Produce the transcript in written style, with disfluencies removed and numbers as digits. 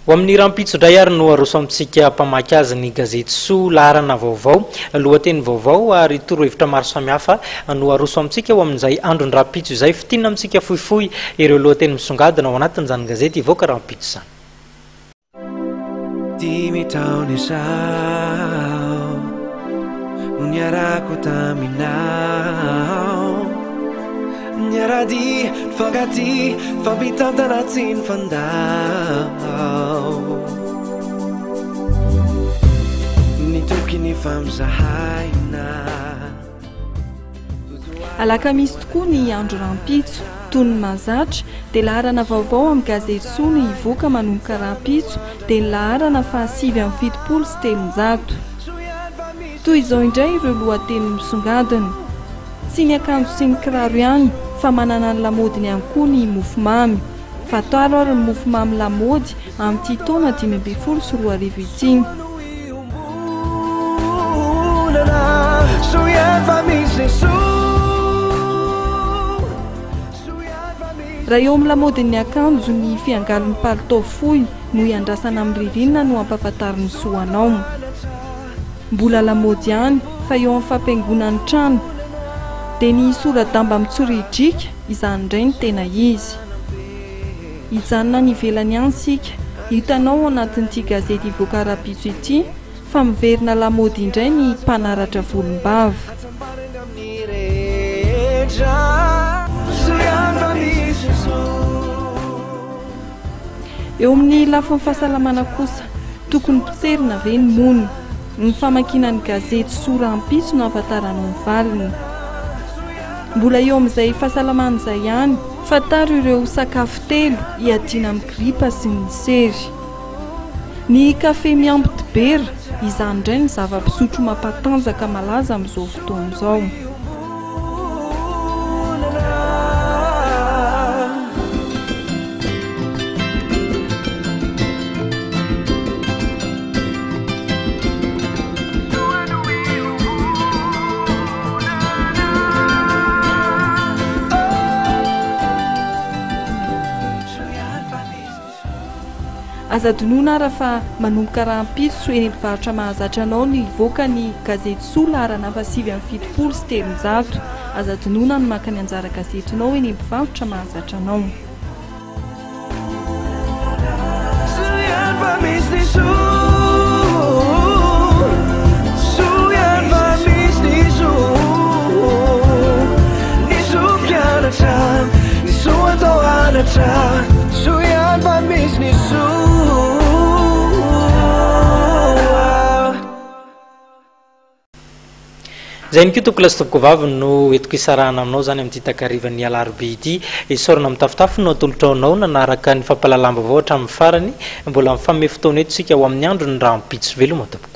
Ho amin'ny rahampitso indray ary no aroso amintsika mpamaky azy ny gazety Soa, laharana vaovao, lohateny vaovao ary torohevitra maro samihafa no aroso amintsika ho amin'izay andron-drahampitso izay. Fintinina amintsika fohifohy ireo lohateny misongadina ao anatin'izany gazety hivoaka rahampitso izany. Dimy taona izao no niarahako taminao Niara-dia, nifankatia, nifampitantana tsy nifandao Nitoky nifampizahaina Alakamisy tokoa ny andro rahampitso. Toy ny mahazatra, dia laharana vaovao amin'ny gazety Soa no hivoaka manomboka rahampitso, dia ny laharana faha 379. Toy izao indray ireo lohateny misongadina. Tsy ny akanjo sy ny kiraro ihany fa manana ny lamaodiny ihany koa ny mofomamy. Fantaro ary ny mofomamy lamaody amin'ity taona 2015 ity. Raha eo amin'ny lamaodin'ny akanjo, ny fiangalin'ny palitao fohy no iandrasana amin'ny ririnina no ampahafantarin'ny soa anao. Mbola lamaody ihany fa eo amin'ny fampihaingoana ny trano dia ny sora-damba mitsoridrika, izany indray no tena izy. Hijanona any ivelany ihany isika. Hitanao ao anatin'ity gazety hivoaka rahampitso ity fa miverina lamaody indray ny mpanaratra volombava. Eo amin'ny lafiny fahasalamana kosa, tokony potserina ve ny mony? Ny famakiana ny gazety soa rahampitso no ahafantaranao ny valiny. Mbola eo amin'izay fahasalamana izay ihany. Fantaro ireo sakafo telo hiadiana amin'ny gripa sy ny sery. Ny kafe miampy dibera, izany indray no zava-pisotro mampatanjaka malaza amin'izao fotoana izao. Aza adinoina ara fa manomboka rahampitso eny mpivarotra mahazatra anao no hivoaka ny gazety Soa laharana faha 379. Aza adinoina ny maka ny anjara gazetinao eny mpivarotra mahazatra anao. Izay ihany koa tompokolahy sy tompokovavy no entiko hisarahana aminao izany amin'ity takarivan'ny alarobia ity. Isaorana mitafotafo no atolotrao anao nanaraka ny fampahalalam-baovao hatramin'ny farany. Mbola mifanome fotoana eto isika ho amin'ny andron'ny rahampitso. Veloma tompoko.